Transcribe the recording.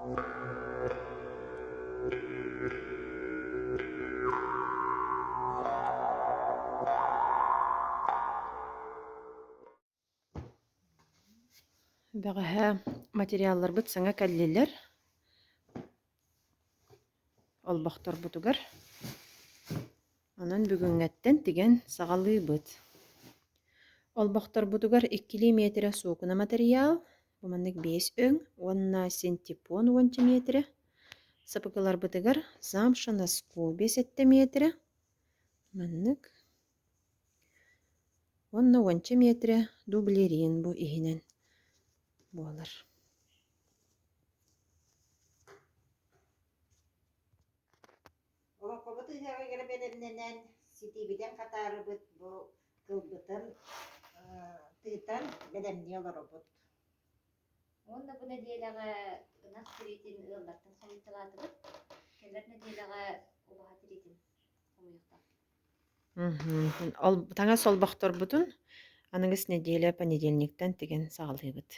Бэҕэһээ материалларбыт саҥа кэллилэр олбохторбутугар. Онон бүгүҥҥэттэн тигэн саҕалыыбыт. Олбохторбутугар иккилии миэтэрэ суукуна матырыйаал, бу маннык биэс өҥ уонна синтепон уонча миэтэрэ. Сапыкыларбытыгар замша носку биэс сэттэ миэтэрэ, маннык Уонна уонча миэтэрэ дублерин бу иһинэн буолар. Олоҥхобут ыһыаҕыгар бэлэмнэнэн, ситиибитин хатаарыбыт бу кылбытын тыытан бэлэмнии олоробут. Уонна бу нэдиэлэҕэ ынах тириитин ыаллартан хомуйталаатыбыт. Кэлэр нэдиэлэҕэ убаһа тириитин хомуйуохтаахпыт. Ол таҥас олбохторбутун аныгыс нэдиэлэ понедельниктан тигэн саҕалыыбыт.